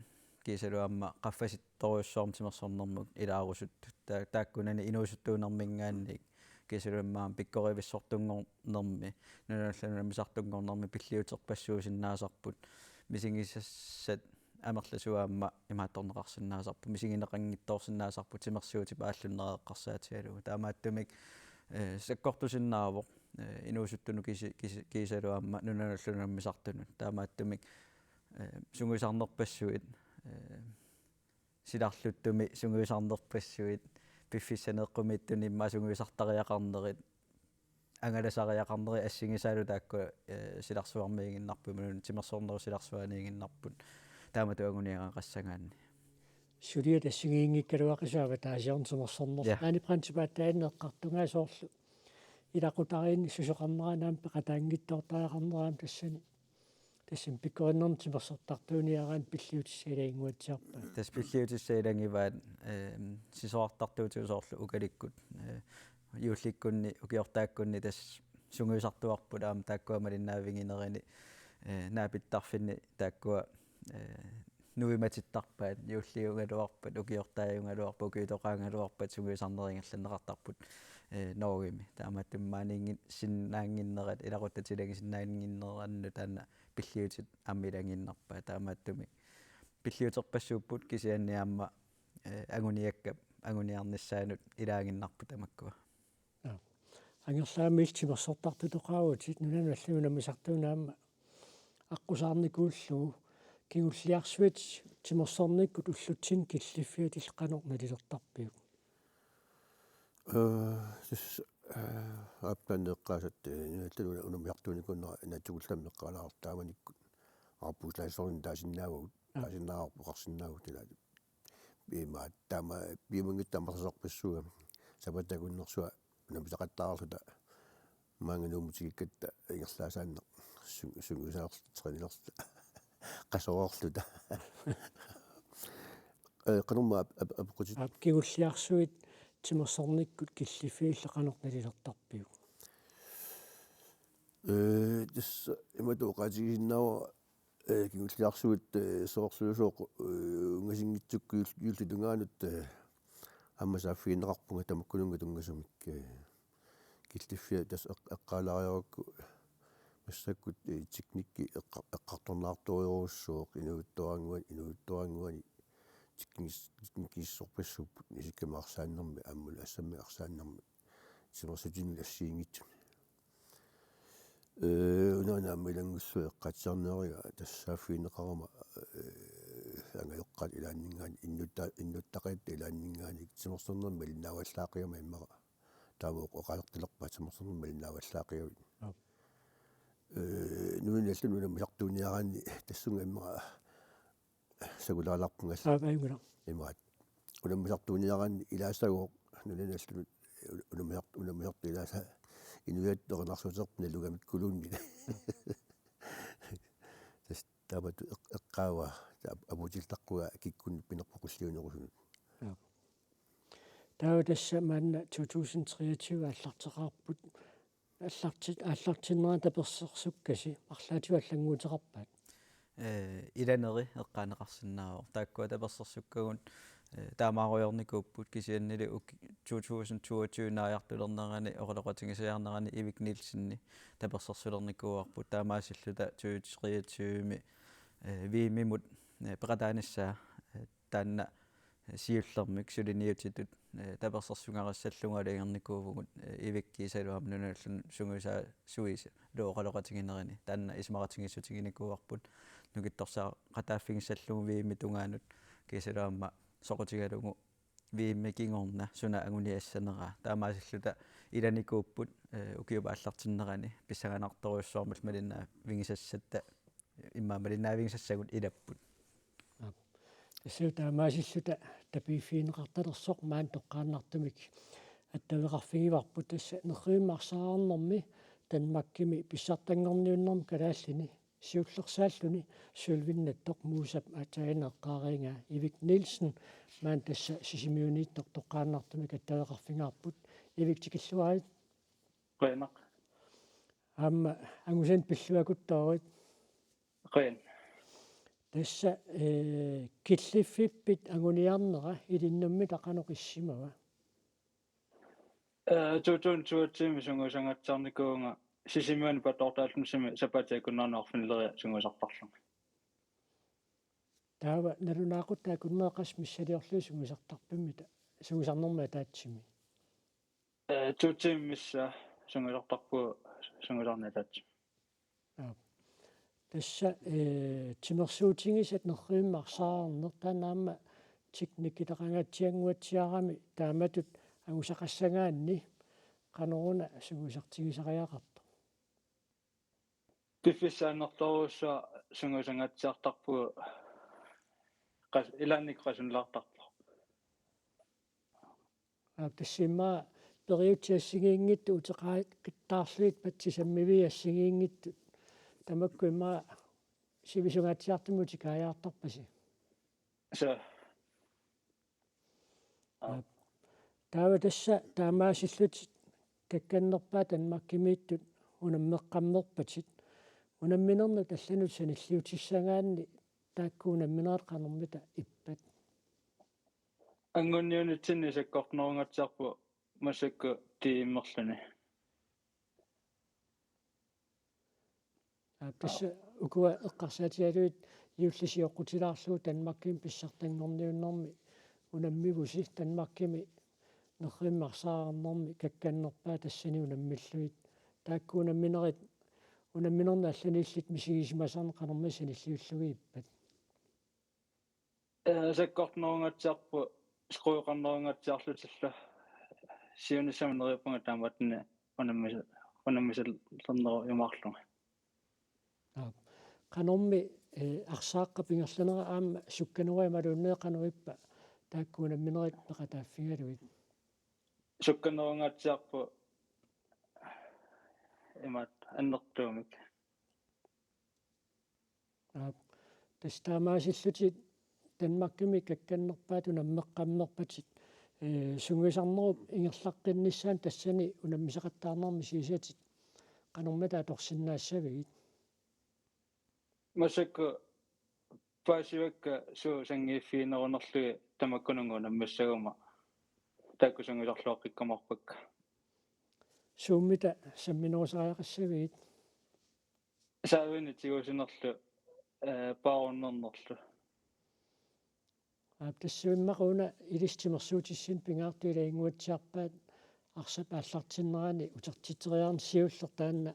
kiisalu aamma qaffasittorujussuarmut timersornermut ilaarusuttut. Ta-, taakkunani inuusuttuunerminngaanniit kiisalu aamma pikkorivissortunngornermi, nunanullu unammisartunngornermi pilliuterpassuusinnaasarput. Misigisassat amerlasuut aamma imaattorneqarsinnaasarput, misigineqanngitsoorsinnaasarput timersuutip aallunneq eqqarsaatigalugu. Taamaattumik, ee, sakkortusinnaavoq, ee, inuusuttunut kisi-, kisi-, kiisalu aamma nunanullu unammisartunut. Taamaattumik, ee, sungiusarnerpassuit, ee, silarluttumi sungiusarnerpassuit, piffissami eqqumiitsunik immaqa sungiusartariaqarnerit, angalasariaqarnerit assigisaalu taakku, ee, silarsuarmiiginnarput, imaluunniit timersornerup silarsuaniiginnarput, taamatut anguniagaqassagaanni. suliat assigiinngikkaluaqisut avataasiorneq timersornerlu. Ja. Maani Brandtip aatsaanni eqqartunga soorlu ilaqutariinni susoqarnera aamma peqataanngitsoortariaqarnera aamma tassani. Tassami pikkorinnermi timersortartuuniaraanni pilliutissat ilaginnguatsiarpaat. Tassa pilliutissat ilagivaat, ehm, sisorartartuutigut soorlu ukalikkut, eh, juullikkunni, ukiortaakkunni tassa sungiusartuarput aamma taakkua malinnaaviginerini, eh, naapittarfinni taakkua, eh, nuimatittarpaat, juulliugaluarpat, ukiortaajugaluarpat, ukiutoqaagaluarpat sungiusarneq ingerlanneqartarput, eh, Norgemi. Taamaattumik maaniinngi-, sinnaannginnerat, ilaquttap ilagisinnaannginneranut taanna pilliutit aamma ilagiinnarpaat. Taamaattumik pilliuterpassuupput kisianni aamma, eh, anguniakkap anguniarnissaanut ilaaginnarput tamakkua. Aa. Angerlaamilli timersortartutoqaavutit nunanut allanut unammisartuunut aamma aqqusaarnikuullugu, kingulliarsuit timersornikkut ullutsinni killiffiatillu qanoq nalilertarpiuk? Ee, tassa, ee, aap taanna eqqaasat, ee, nunallu una-, unammisartuunikuunera naatsukullammik eqqaalaartoq taamanikkut. Aappuuslaassorluni taasinnaavagut, Aa. taasinnaavara oqarsinnaavugut ilaat. Imaat taama piumanngitsoq amerlasoorpassuugami. Sapaatip akunnersua unammisaqattaarluta maanga Nuummut tikikkatta ingerlaasaannaq su-, sungiusaalerluta, trænerilerluta, qasoorluta. Ee, qanormaa ap-, ap-, apeqqutit? Aap, kingulliarsuit timersornikkut killiffiillu qanoq nalilertarpiuk? Ee, tassa imatut oqaatigisinnaavara, ee, kingulliarsuit, ee, soorluusooq, ee, ungasinngitsukkut juul-, juullip tungaanut, ee, aamma saaffigineqarpunga tamakkununnga tunngasumik, ee, killiffiat tassa eq-, eqqaalaariarakku massakkut, ee, teknikki eqqa-, eqqartornaartorujussuuvoq inuuttuarannguani, inuuttuarannguani teknis-, teknikkiissorpassuupput isikkamik arsaannermi, aammalu assammik arsaannermi, timersutinillu assigiinngitsuni. Ee, unaana aamma ilanngullugu eqqaatsiarniariga tassa saaffigineqarama, ee, angajoqqaat ilaanninngaanniit, innutta-, innuttaqiitta ilaanninngaanniit, timersornermi malinnaavallaaqigama immaqa. Taama oqaasertalerpaa timersornermi malinnaavallaaqigavit. Aap. Ee, nunanut allanut unammisartuuniaraanni tassunga immaqa sangulaalaarpunga. Aap, ajunngilaq. Imaat. Unammisartuuniaraanni ilaasagooq nunanut allanut unammisart-, unammisartut ilaasa inuiattut erinarsuuteqarput nalugamikkuluunniit. Tassa taamatut eq-, eqqaavaa, taava apuutillaqqugaa kikkunnut pinerpoq qulliunerusunut. Aap. Taava tassa maanna to tusind treogtyve aallarteqarput. Aallarti-, aallartinnerani tapersersukkasi arlaatigut allannguuteqarpat? Ee, ilaneri eqqaaneqarsinnaavoq. Taakkua tapersersukkagut, ee, taamaarujoornikuupput kisiannili uki-, to tusind toogtyve naajartulernerani oqaloqatigisajaarnerani Ivik Nielsenip tapersersulernikuuarput. Taamaasilluta to treogtyve-mi, ee, V M-imut, ee, peqataanissaa, ee, taanna, ee, siullermik suliniutitut, ee, tapersersugarissallugu alagernikuuvugut, ee, Ivik kiisalu aamma nunanullu sungiusaasuisa oqaloqatiginerini. Taanna isumaqatigiissutiginikuuarput nukittorsaaqataaffigissallugu V M-ip tungaanut kiisalu aamma soqutigalugu V M-ip kingorna suna anguniassaneraa. Taamaasilluta ilanikuupput, ee, ukiup aallartinnerani pissanganartorujussuarmillu malinnaavigisassatta, immaqa malinnaavigisassagut ilapput. Aap. Tassa taamaasilluta tapiiffigineqartalersoq maani toqqaannartumik attaveqarfigivarput, tassa nerrivimmi arsaarnermi Danmarkimi pissartanngorniunnermi kalaallini siullersaalluni sølvinnattoq Muusap aatsaannguaq eqqaariigaa Ivik Nielsen maani tassa Sisimiuniittoq toqqaannartumik attaveqarfigaarput. Ivik, tikilluarit. Qujanaq. Aamma angusanik pilluakuttoorit. Qujan. Tassa, ee, killiffippit anguniarnera ilinnummi qanoq issimava? Ee, to tusind toogtyve-mi sungiusangaatsiarnikuuvunga Sisimiuni Qaqortoq Allanusimi sapaatip akunneranut arfinileria sungiusartarlunga. Taava nalunaaqutaq akunneqasut missiliorlugit sungiusartarpimmita, sungiusarnermi ataatsimi? Ee, to tusind-imi missaa sungiusartarpugut sungiusarnermi ataatsimi. Aap. Tassa, ee, timersuutigisat nerrivimmi arsaarneq taanna aamma teknikkeqangaatsiannguatsiarami taamatut angusaqassagaanni qanoruna sungiusartigisariaqartoq? Piffissaq annertoorujussuaq sungiusangaatsiartarpugut qas-, ilaannikkut qasunngilaartarpoq. Aap, tassa immaqa periutsit assigiinngitsut uteqaqittaarlugit patsit sammiviit assigiinngitsut tamakku immaqa sivisungaatsiartumik utikaajaartarpasi. Suu. Aap. Taava tassa taamaasillutit kakkannerpaat Danmarkimiittut unammeqqammerpatit. Unamminernut allanut sanilliutissagaanni taakku unamminerit qanormita ippat? Anguniunitsinni sakkortunerungatsiarput massakkut D M-erluni. Aap, tassa ukua eqqarsaatigalugit juulli sioqqutilaarlugu Danmarkimi pissartanngorniunnermi unammivusi, Danmarkimi nerrivimmi arsaarnermi kakkannerpaat tassani unammillugit. Taakku unamminerit, unamminernut allaniillutit misigisimasarneq qanormita sanilliullugit ippat? Ee, sakkortunerungatsiarput, qujoqarnerungatsiarlutillu, siunissami neriuppunga taamaattumik unammis-, unammisalernerujumaarlunga. Aap. Qanormi, ee, arsaaqqap ingerlanera aamma sukkanerup imaluunniit qanoq ippa taakku unamminerit peqataaffigalugit? Sukkanerungatsiarput imaattoq annertuumik. Aap. Tassa taamaasillutit Danmarkimi kakkannerpaat unammeqqammerpatit, ee, sungiusarnerup ingerlaqqinnissaanut tassani unammisaqattaarnermi misigisatit qanormita atorsinnaassavigit? Massakkut paasivakka suut sanngiiffiginerunerlugit tamakkununnga unammissaguma, taakku sungiusarluaqqikkumaarpakka. Suummita samminerusariaqassavigit? Saavinik tigusinerlu, ee, paarunnernerlu. Aap, tassa immaqa una ilissi timersuutissinnut pingaartoq ilaginnguatsiarpaat arsap aallartinnerani utertitseriarneq siulleq taanna,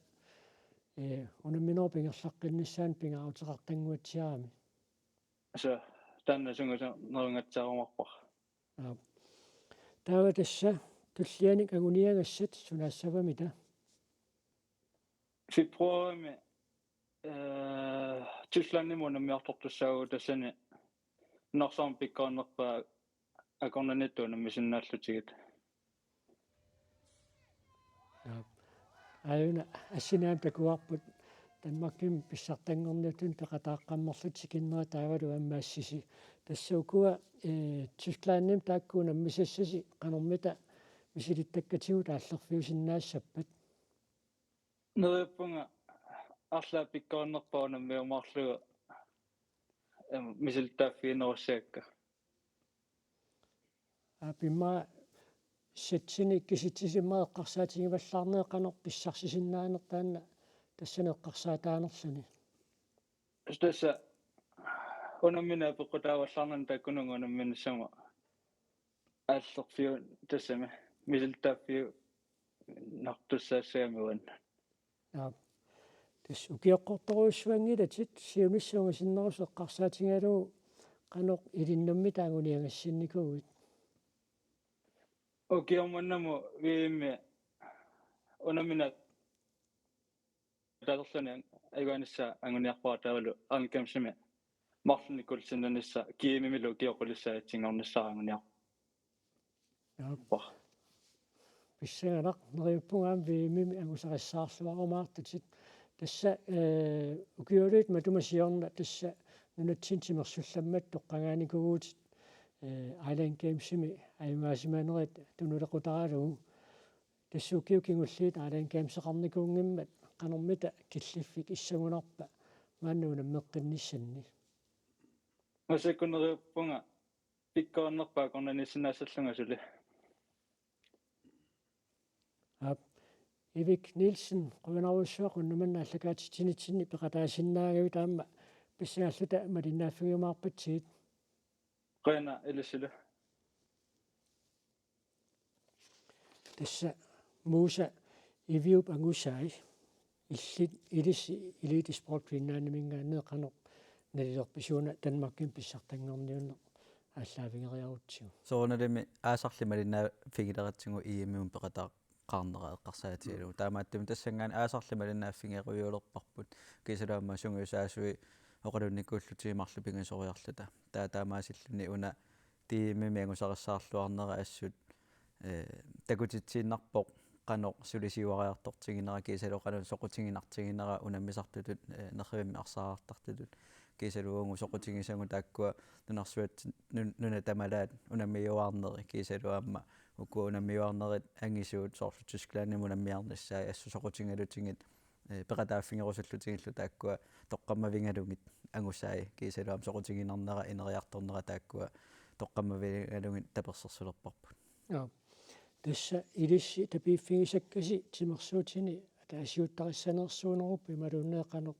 ee, unamminerup ingerlaqqinnissaanut pingaaruteqartannguatsiarami. Suu, taanna sungiusanerungatsiarumaarpara. Aap. Taava tassa tullianik anguniagassat sunaassavamita? Februarimi, ee, Tysklandimi unammiartortussaavugut, tassani nunarsuarmi pikkorinnerpaat akornanniittut unammisinnaallutigit. Aap. Aajuna assinik aamma takuarput Danmarkimi pissartanngorniuttunik peqataaqqammerlutit, tikinnerit taavalu aamma assisi. Tassa ukua, ee, Tysklandimi taakku unammisassasi qanormita misilittakkatigut aallerfiusinnaassappat? Neriuppunga arlaat pikkorinnerpaaq unammiumaarlugu, em, misilittaaffiginerussagakku. Aap, immaqa satsini kisitsisit immaqa eqqarsaatigivallaarnerit qanoq pissarsisinnaaneq taanna tassani eqqarsaataanerluni? Tassa unammineq apeqqutaavallaarnani taakkununnga unamminissamut aallerfiu-, tassami misilittaaffiunartussaassagami uannut. Aap. Tassa ukioqqortorujussuanngilatit, siunissaq ungasinnerusoq eqqarsaatigalugu qanoq ilinnummi anguniagassinnikuuit? Ukioq mannamut V M-i unammineq talerluni ajugaanissaq anguniarpara, taavalu Arlen Gamesimi marlunnik kuultinnanissaq G M-imilu ukioq qulissaa atsinngornissara anguniarpara. Aap. Pissanganaq, neriuppunga aamma V M-imi angusarissaarluarumaartutit. Tassa, ee, ukiualuit matuma siorna tassa nunatsinni timersullammatta toqqagaanikuuvutit, ee, Island Gamesimi ajugaasimanerit tunulequtaralugu. Tassa ukiut kingulliit Island Gameseqarnikuunngimmat qanormita killiffik issagunarpa maanna unammeqqinnissanni? Massakkut neriuppunga pikkorinnerpaaq akornanniissinnaassallunga suli. Aap. Ivik Nielsen, qujanarujussuaq unnuk manna aallakaatitsinitsinni peqataasinnaagavit, aamma pissangalluta malinnaaffigiumaarpatsigit. Qujanaq ilissilu. Tassa Musa Iviup angusai, illit ilissi Elite Sport Greenlandiminngaanniit qanoq nalilerpit suuna Danmarkimi pissartanngorniunneq aallaavigeriarutsigu? Soorunalimi aasarli malinnaaffigileratsigit E M-imut peqataaqqaarnera eqqarsaatigalugu. Taamaattumik tassanngaanniit aasarli malinnaaffigerujuulerparput, kiisalu aamma sungiusaasui oqalunnikuullutigit marluk pingasoriarluta. Taava taamaasilluni una D M-imi angusarissaarluarnera assut, eh, takutitsiinnarpoq qanoq suli siuariartortiginera kiisalu qanoq soqutiginartiginera unammisartutut, eh, nerrivimmi arsaartartutut kiisalu uagut soqutigisagut taakkua nunarsuat nun-, nunat tamalaat unammiuaarneri kiisalu aamma ukua unammiuaarnerit angisuut soorlu Tysklandimi unammiarnissaat assut soqutigalutigit, eh, peqataaffigerusullutigillu taakkua toqqammavigalugit angusai kiisalu aamma soqutiginarnera ineriartornera taakkua toqqammavigalugit tapersersulerparput. Aap. Tassa ilissi tapiiffigisakkasi timersuutini ataasiuttarissanersuunerup imaluunniit qanoq,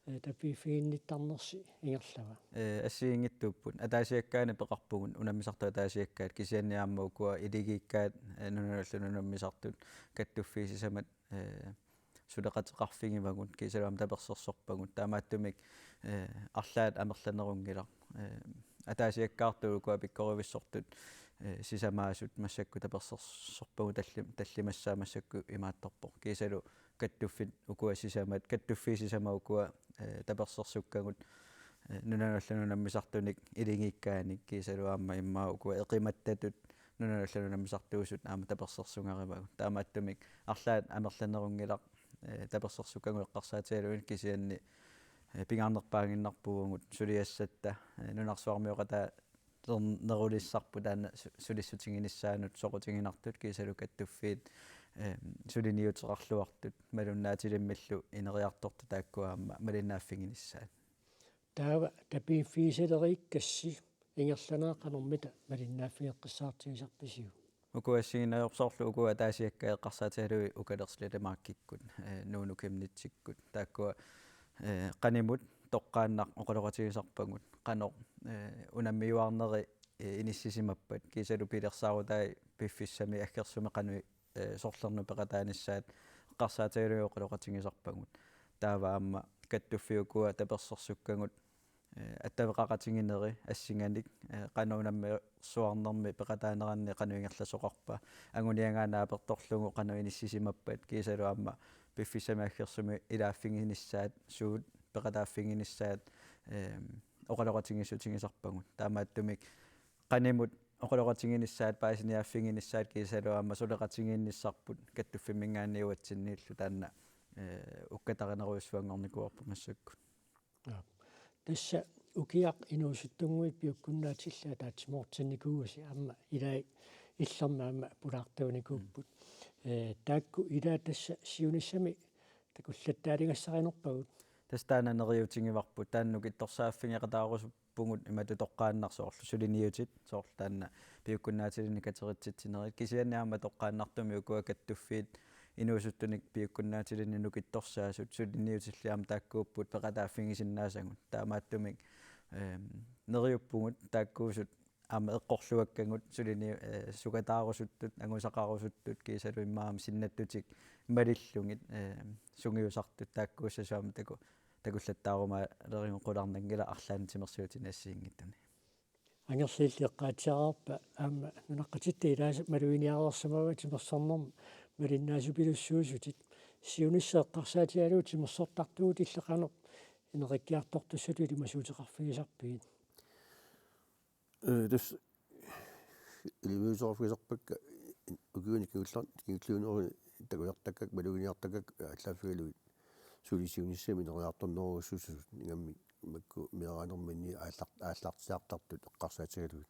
eh, tapiiffiginnittarnersi ingerlava? Eh, assigiinngitsuupput. Ataasiakkaani peqarpugut, unammisartut ataasiakkaat, kisianni aamma ukua iligiikkaat, eh, nunanullu unammisartut, kattuffiit sisamat, eh, suleqateqarfigivagut, kiisalu aamma tapersersorpagut. Taamaattumik, eh, arlaat amerlanerunngilaq. Eh, ataasiakkaartut ukua pikkorivissortut, eh, sisamaasut massakkut tapersersorpagut talli-, tallimassaat massakkut imaattorpoq. Kiisalu kattuffit ukua sisamat, kattuffiit sisamat ukua, eh, tapersersukkagut, eh, nunanullu unammisartunik iligiikkaanik kiisalu aamma immaqa ukua eqimattatut nunanullu unammisartuusut aamma tapersersugarivagut. Taamaattumik arlaat amerlanerunngilaq, eh, tapersersukkagut eqqarsaatigalugit kisianni, eh, pingaarnerpaaginnarpugut suliassatta, eh, nunarsuarmioqataa- ler-, nerulissarput taanna su-, sulissutiginissaanut soqutiginartut kiisalu kattuffiit, eh, suliniuteqarluartut malunnaatilimmillu ineriartortut taakkua aamma malinnaaffiginissaat. Taava tapiiffigisaleriikkassi ingerlanera qanormita malinnaaffigeqqissaartigisarpisiuk? Ukua assigiinngitsorlu ukua ataasiakkaat eqqarsaatigalugit Ukalerslille Markikkut, eh, Nuunu Kemnitsikkut. Taakkua, eh, qanimut toqqaannaq oqaloqatigisarpagut. Qanoq, eh, unammiuaarneri, eh, inissisimappat. Kiisalu pilersaarutai piffissami aggersumi qanoq, eh, sorlerneq peqataanissaat eqqarsaatigalugit oqaloqatigisarpagut. Taava aamma kattuffiit ukua tapersersukkagut, eh, attaveqaqatigineri assinganik, eh, qanoq unammersuarnermi peqataaneranni qanoq ingerlasoqarpa, anguniagaa naapertorlugu qanoq inissisimappat, kiisalu aamma piffissami aggersumi ilaaffiginissaat, suut peqataaffiginissaat, eh, oqaloqatigiissutigisarpagut. Taamaattumik qanimut oqaloqatiginissaat, paasiniaaffiginissaat kiisalu aamma suleqatigiinnissarput kattuffimminngaanniit uatsinniillu taanna, eh, ukkatarinerujussuanngornikuuarput massakkut. Aap. Tassa ukiaq inuusuttunnguit piukkunnaatillit ataatsimoortinnikuuasi aamma ilai illermi aamma pulaartuunikuupput. Mm. Eh, taakku ilaat tassa siunissami takullattaaligassarinerpagut? Tassa taanna neriuutigivarput, taanna nukittorsaaffigeqataarusuppugut imatut toqqaannaq soorlu suliniutit, soorlu taanna piukkunnaatilinnut kateritsitsinerit, kisianni aamma toqqaannartumik ukua kattuffiit inuusuttunik piukkunnaatilinnut nukittorsaasut suliniutilli aamma taakkuupput peqataaffigisinnaasagut. Taamaattumik, ehm, neriuppugut taakkuusut aamma eqqorluakkagut sulini-, eh, sukataarusuttut, angusaqarusuttut, kiisalu immaqa aamma sinnattutik malillugit, eh, sungiusartut taakkuussasut aamma taku-, takullattaarumaalerigut qularnanngilaq arlaannik timersuutini assigiinngitsuni. Angerlilli eqqaatsiaraarpa aamma nunaqqatitta ilaasa maluginiareersimavaa timersornermut malinnaasupilussuusutit. Siunissaq eqqarsaatigalugu timersortartugut illit qanoq ineriartortussatut ilimasuuteqarfigisarpigit? Ee, tassa iliviusoqarfigisarpakka ukiuni kingullar-, kingulliunerup takujartakkakka, maluginiartakkakka aallaaffigalugit suli siunissami ineriartornerujussuusut ingammik makku meeraanerminni aallar-, aallartiaartartut eqqarsaatigalugit.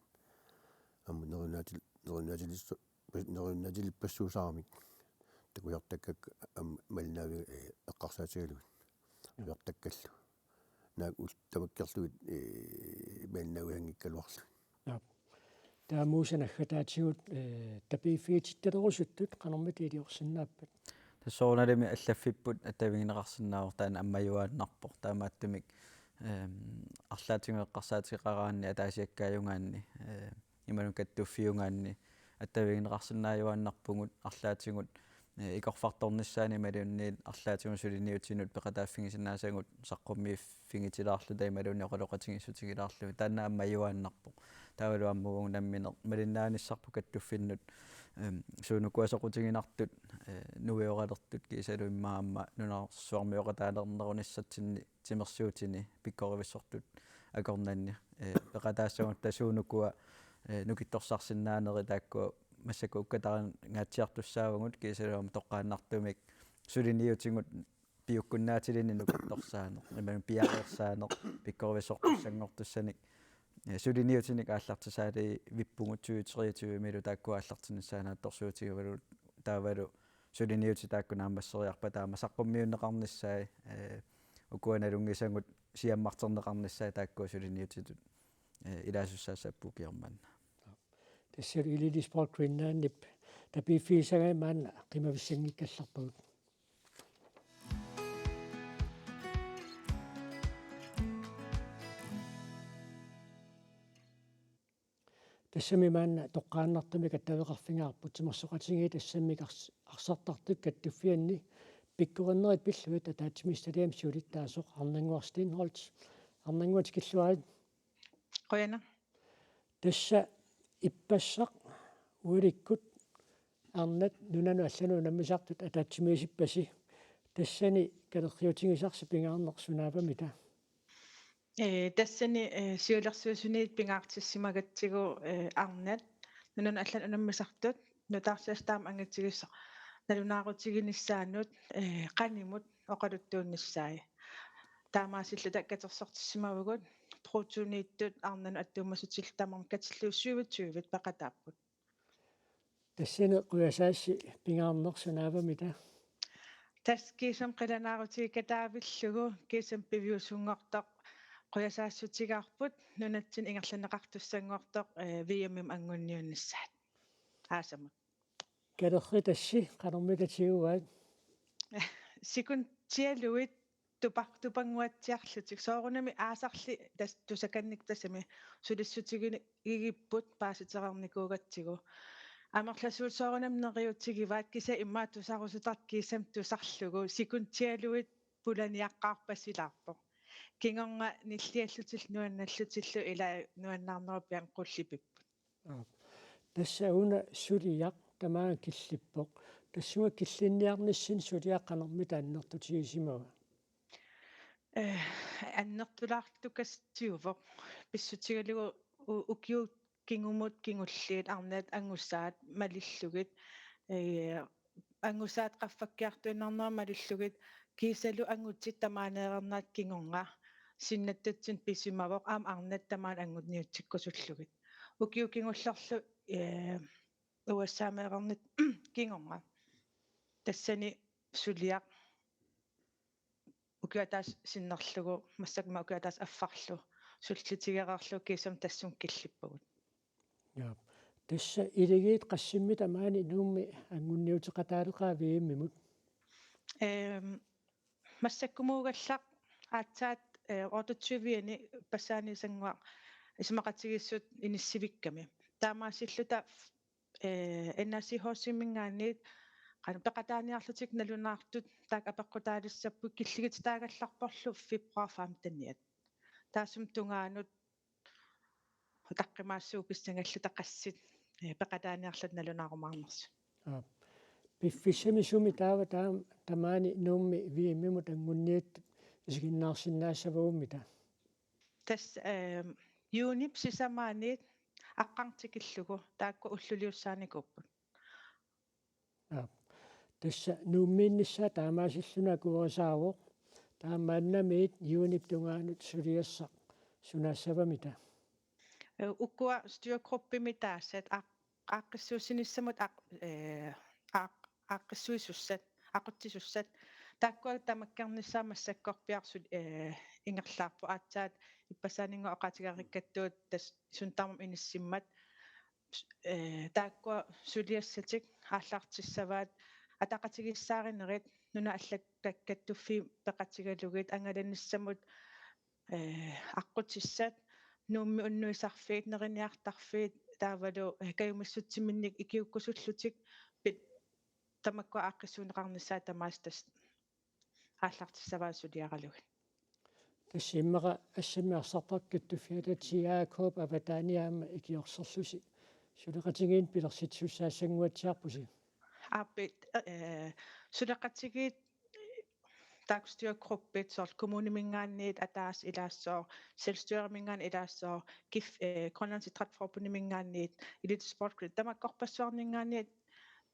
Aamma neriunnaatil-, neriunnaatilissut neriunnaatilippassuusaaramik takujartakkakka aamma malinnaavi-, ee, eqqarsaatigalugit. Ujartakkallu. Naak ul-, tamakkerlugit, ee, malinnaavisanngikkaluarlugit. Aap. Taava Musa naggataatigut, ee, tapiiffigitsittalerusuttut qanormita iliorsinnaappat? Tassa soorunalimi allaffipput attavigineqarsinnaavoq, taanna ammajuaannarpoq. Taamaattumik, ehm, arlaatigut eqqarsaateqaraanni ataasiakkaajugaanni, ee, imaluunniit kattuffiugaanni attavigineqarsinnaajuaannarpugut arlaatigut, eh, ikorfartornissaanut imaluunniit arlaatigut suliniutinut peqataaffigisinnaasavut saqqummiiffigitilaarluta imaluunniit oqaloqatigiissutigilaarlugit. Taanna ammajuaannarpoq. Taavalu aamma uagut nammineq malinnaanissarput kattuffinnut, ehm, suunukua soqutiginartut, eh, nuioralertut kiisalu immaqa aamma nunarsuarmioqataalernerunissatsinni timersuutini pikkorivissortut akornanni, eh, peqataassagutta suunukua, eh, nukittorsarsinnaanerit taakkua massakkut ukkatarinngatsiartussaavagut kiisalu aamma toqqaannartumik suliniutigut piukkunnaatilinnut nukittorsaaneq, imaluunniit piareersaaneq, pikkorissortussanngortussanik, eh, suliniutinik aallartisaaliivippugut tyve treogtyve-milu taakku aallartinnissaannaatsorsuutigalugu taavalu suliniutit taakku naammasseriarpata aamma saqqummiunneqarnissaat, eh, ukua nalunngisagut siammarterneqarnissaat taakku suliniutitut, eh, ilaasussaassapput ukioq manna. Tassa Elite Sport Greenlandip tapiiffigisagaat maanna qimavissanngikkallarpagut. Tassami maanna toqqaannartumik attaveqarfigaarput, timersoqatigiit assammik ars-, arsartartut kattuffianni pikkorinnerit pillugit ataatsimiititaliami siulittaasoq Arnannguaq Steenholdt. Arnannguaq, tikilluarit. Qujanaq. Tassa ippassaq ualikkut arnat nunanut allanut unammisartut ataatsimiisippasi. Tassani kalerriutigisarsi pingaarneq sunaavamita? Ee, tassani, ee, siulersuisuniit pingaartissimagatsigu, ee, arnat nunanut allanut unammisartut nutaarsiassat taama angitsigisoq nalunaarutiginissaanut, ee, qanimut oqaluttuunnissaat. Taamaasilluta katersortissimavugut, protoniittut arnanut attuumassutillu tamarmik katillugit syvogtyve peqataapput. Tassani qujasaassi pingaarneq sunaavamita? Tassa kiisami qilanaarutigikkataavillugu, kiisami piviusunngortoq qujasaassutigaapput, nunatsinni ingerlanneqartussanngortoq, ee, V M-imi anguniunnissaat. Aasamut. Kalerritassi qanormita tiguaat? Sekundialuit tupar-, tupannguatsiarlutik. Soorunami aasarli tas-, tusakannik tassami sulissutigigipput paasitereernikuugatsigu. Amerlasuut soorunami neriuutigivaat, kisianni immaqa tusarusutaq kiisami tusarlugu sekundialuit pulaniaqqaarpasilaarpoq. Kingorna nilliallutillu nuannallutillu ila nuannaarnerup pian qullipipput. Aap. Tassa una suliaq tamaanga killippoq. Tassunga killinniarnissinni suliaq qanormita annertutigisimava? Ee, annertulaartukassiuvoq. Pissutigalugu u-, ukiut kingumut kingulliit arnat angusaat malillugit, ee, angusaat qaffakkiartuinnarnerat malillugit, kiisalu angutit tamaaneereernerat kingorna sinnattatsinni pisimavoq, aamma arnat tamaani anguniutsikkusullugit. Ukiut kingullerlu, ee, U S A-meereernerat kingorna. Tassani suliaq ukioq ataaseq sinnerlugu, massakkut aamma ukioq ataaseq affarlu sullitigereerlugu kiisami tassunga killippugut. Ja. Tassa iligiit qassimmita maani Nuummi anguniuteqataaleqaat V M-imut? Ehm, massakkumuugallaq aatsaat, eh, otteogtyve-ani Ippassaanisannguaq isumaqatigiissut inissivikkami. Taamaasilluta, eh, N A C H-minngaanniit qanoq peqataaniarlutik nalunaartut taakku apeqqutaalissapput, killigititaagallarporlu februar femten-iat. Taassuma tungaanut utaqqimaassuugut pissangalluta qassit, eh, peqataaniarluta nalunaarumaarnersut. Aap. Piffissami sumi taava taam-, tamaani Nuummi V M-imut anguniuttut isiginnaarsinnaassavagut, mita? Tassa, ehm, juunip sisamaaniit aqqarneq tikillugu taakku ulluliussaanikuupput. Aap. Tassa Nuummiinnissaa taamaasilluni akuerisaavoq. Taava maannamiit juunip tungaanut suliassaq sunaassavamita? Eh, ukua styregruppimi taassat aa-, aaqqissuussinissamut aq-, eh, aq-, aaqqissuisussat, aqutsisussat. Taakkua tamakkernissaat massakkorpiaq suli-, eh, ingerlaarput, aatsaat Ippassaaninngooq oqaatigereerikkattut tassa suna tamarmi inissimmat, eh, taakkua suliassatik aallartissavaat, ataqatigiissaarinerit, nunat allat kat-, kattuffiit peqatigalugit, angalanissamut, eh, aqqutissat, Nuummi unnuisarfiit, neriniartarfiit, taavalu, eh, kajumissutsiminnik ikiuukkusullutik, pit-, tamakkua aaqqissuunneqarnissaat tamaasa tassa aallartissavaat suliaralugit. Tassa immaqa assammik arsartartut kattuffiata T A K-p avataani aamma ikiorserlusi suleqatigiinni pilersitsisussaassanguatsiarpusi? Aappi, eh, suleqatigiit taakku styregruppit, soorlu kommuniminngaanniit ataaseq ilaassooq, selvstyreminngaanniit ilaassooq, kif-, eh, Grønlands Idrætsforbundiminngaanniit, Elite Sport Club, tamakkorpassuarninngaanniit,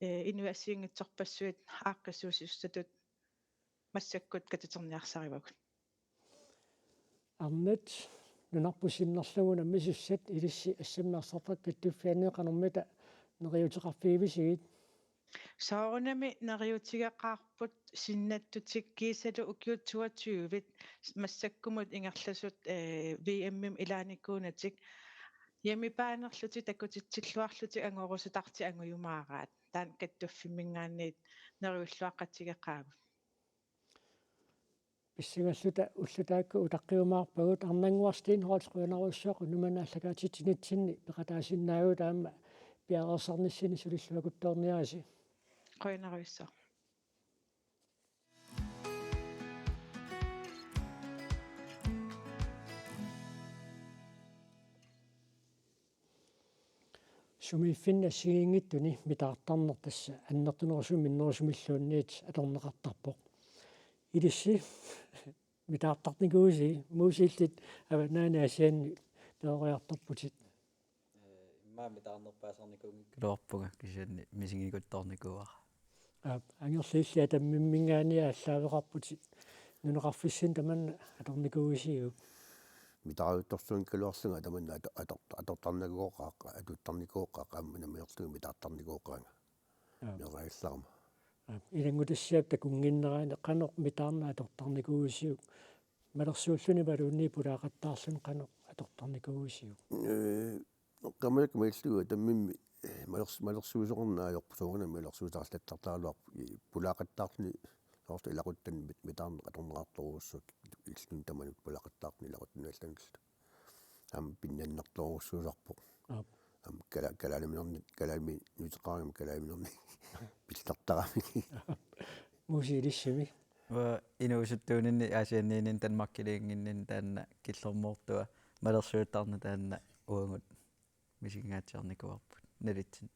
eh, inuit assigiinngitsorpassuit aaqqissuussissutitut massakkut katuterniarsarivagut. Arnat, nunarput sinnerlugu nammisussat, ilissi assammik narsartartut kattuffianni qanormita neriuuteqarfigivisigit? Soorunami neriuutigeqaarput sinnattutik kiisalu ukiut toogtyve massakkumut ingerlasut, eh, V M-imi ilaanikuunatik. Hjemmebaanerlutik takutitsilluarlutik angorusutartik angujumaaraat. Taanna kattuffimminngaanniit neriulluaqqatigeqaagut. Pissangalluta ullut taakku utaqqiumaarpagut. Arnannguaq Steenholdt, qujanarujussuaq unnuk manna aallakaatitsinitsinni peqataasinnaavugut aamma piareersarnissinni sulilluakuttoorniarisi. Qujanarujussuaq. Sumiiffinni assigiinngitsuni mitaartarneq tassa annertunerusumik minnerusumilluunniit atorneqartarpoq. Ilissi mitaartarnikuuisi, Muusi, illit Avannaani Aasianni peroriartorputit? Ee, immaqa mitaarnerpaasarnikuunngikkaluarpunga, kisianni misiginikuttoornikuuara. Aap, Angerli, illit Atammimminngaanniit aallaaveqarputit. Nunaqarfissinni tamanna atornikuuisiuk? Mitaarujuttorsuunngikkaluarlunga tamanna ato-, ator-, atortarnikuuqaaq, atuttarnikuuqaaq, aamma nammineerlunga mitaartarnikuuqaanga. Aap. Meeraagallarama. Aap, ilanngutassiap takunnginnerani qanoq mitaarneq atortarnikuuisiuk? Malersuulluni imaluunniit pulaaqattaarluni qanoq atortarnikuuisiuk? Ee, Qamalik maillugu Atammimmi, eh, malers-, malersuisoqarneq ajorpoq, soorunami malersuisarallattartaraluarpoq, i, pulaaqattaarluni soorlu ilaquttanut mit-, mitaarneq atorneqartorujussuuvoq, illuni tamanut pulaaqattaarluni ilaquttanut allanullu. Aamma pinnannertorujussuusarpoq. Aap. Aamma kala-, kalaaliminernit, kalaalimi nuteqarami kalaaliminerni pillartarami. Muusi, ilissimi? Uanga inuusuttuuninni Aasianniinninni Danmarkiliinnginninni taanna killormoortua malersuuttarneq taanna uagut misigingaatsiarnikuuarput nalitsinni.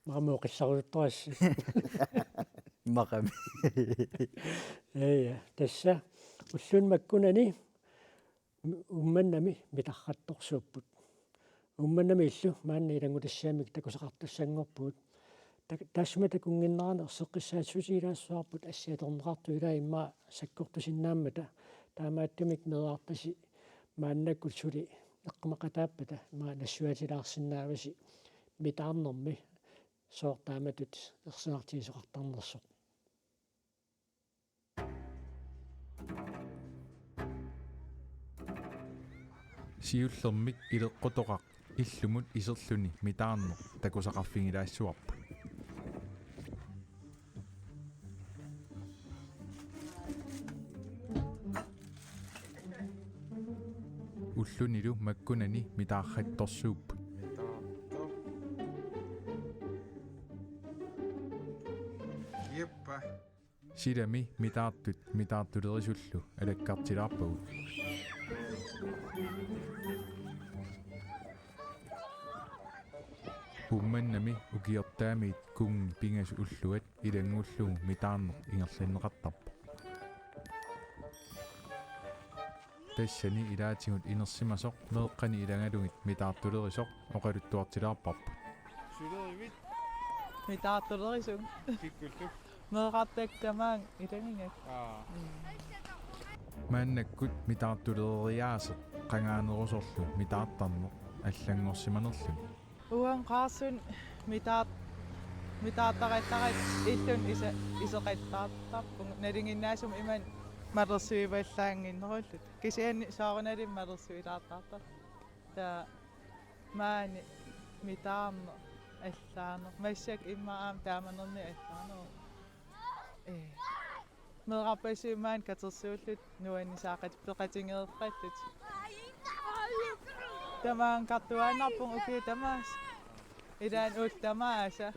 Maqami oqillarusuttorassi. Maqami. Ja, ja. Tassa ulluni makkunani Uummannami mitaartorsuupput. Uummannamiillu maanna ilanngutassiamik takusaqartussanngorpugut. Ta-, taassuma takunnginnerani erseqqissaatissutut ilaassuarput assi atorneqartut, ilaa immaqa sakkortusinnaammata. Taamaattumik meerartasi maannakkut suli eqqumaqataappata immaqa nassuiaatilaarsinnaavasi mitaarnermi sooq taamatut ersinartigisoqartarnersoq. Siullermik ileqqutoqaq illumut iserluni mitaarneq takusaqarfigilaassuarput. Ullunilu makkunani mitaartorsuupput. Jeppa. Silami mitaartut mitaartulerisullu alakkartilaarpagut. Uummannami ukiortaamiit kunngi pingasut ulluat ilanngullugu mitaarneq ingerlanneqartarpoq. Tassani ilaatigut inersimasoq meeqqani ilagalugit mitaartulerisoq oqaluttuartilaarparput. Sulerivit? Mitaartulerisut. Kikkullu? Meerartakka tamaanga ilagigakku. Aa. Mm. Maannakkut mitaartulereriaaseq qangaanerusorlu mitaartarneq allanngorsimanerluni. Uanga Qaarsup mitaar-, mitaartarallarakku illuni ise-, iseqattaartarpunga nalinginnaasumik imannak malersuivallaannginnerulluta. Kisianni soorunalimi malersuilaartartarpunga. Taava maani mitaarneq allaaneq. Massakkut immaqa aamma taamanernik allaaneruvoq. Ee. Meerarpassuit maani katersuullutik nuannisaaqat-, peqatigeeqqallutik. Tamaanga kartuaannarpunga ukiut tamaasa. Ilaanni uagut tamaasa.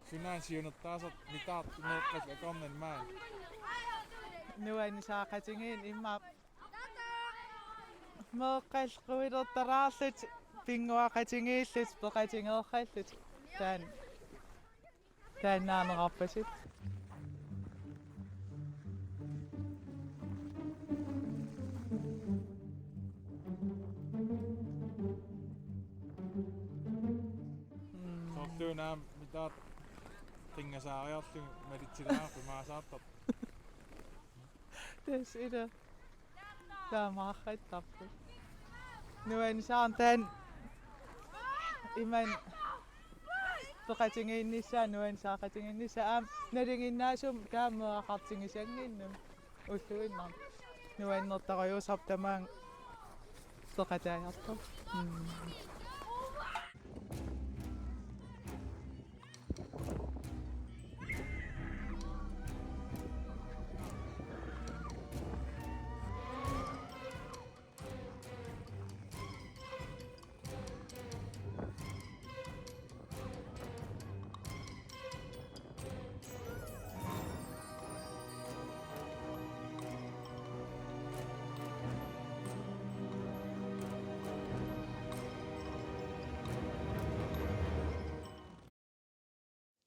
Suna Siunertaasoq mitaartut meeqqallu akornanni maani. Nuannisaaqatigiinneq immaqa meeqqallu quilertaraarlutik pinnguaqatigiillutik peqatigeeqqallutik. Taanna. Taannaaneqarpasippoq. Mm. Soorluuna aamma mitaartut qinngasaariarlugit malitsilaarput imaasaartarput. Tassa ila. Taamaarrattarput. Nuannisaarneq taanna imannak peqatigiinnissaa, nuannisaaqatigiinnissaa aamma nalinginnaasumik taama meeraqartigisannginnami ulluinnarni. Nuannertarujuusarpoq tamaanga peqataajartorpoq. Mm.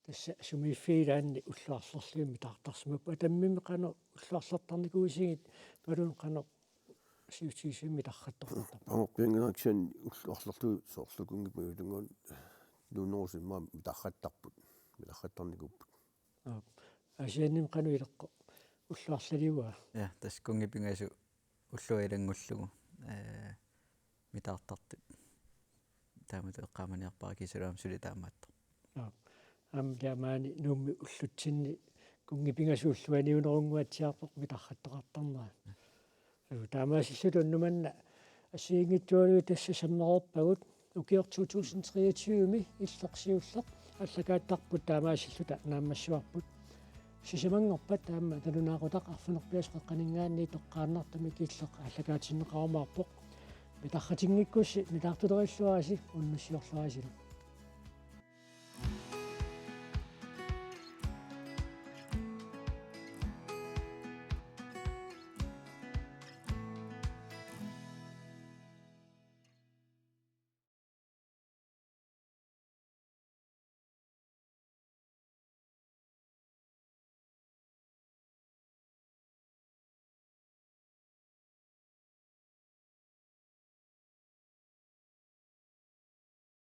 Tassa sumiiffiit ilaanni ullut arlallit mitaartarsimapput. Atammimmi qanoq ullut arlartarnikuusigit, Paluun, qanoq siutsigisumik mitaartartarpa? Aamma pianngilaq kisianni ullut arlallit soorlu kunngipinngasut ilanngullugit nuunnerusumik mitaartarput, mitaartarnikuupput. Aap. Aasiannimi qanoq ileqqoq, ullut arlaliugaa? Ja, tassa kunngipinngasut ullut ilanngullugu, ee, mitaartartut. Taamatut eqqaamaniarpara kiisalu aamma suli taamaattoq. Aap. Aamma taamaani Nuummi ullutsinni kunngipinngasut ulluaniunerunnguatsiarpoq mitaartartoqartarnerat. Aap, taamaasilluta unnuk manna assigiinngitsualuit tassa sammereerpagut. Ukioq to tusind treogtyve-mi illeq siulleq aallakaattarput taamaasilluta naammassivarput. Sisamanngorpat taama nalunaaqutaq arfineq-pingasut qeqqaninngaanniit toqqaannartumik illeq aallakaatinneqarumaarpoq. Mitaartinngikkussi mitaartulerilluarisi unnussiorluarisilu.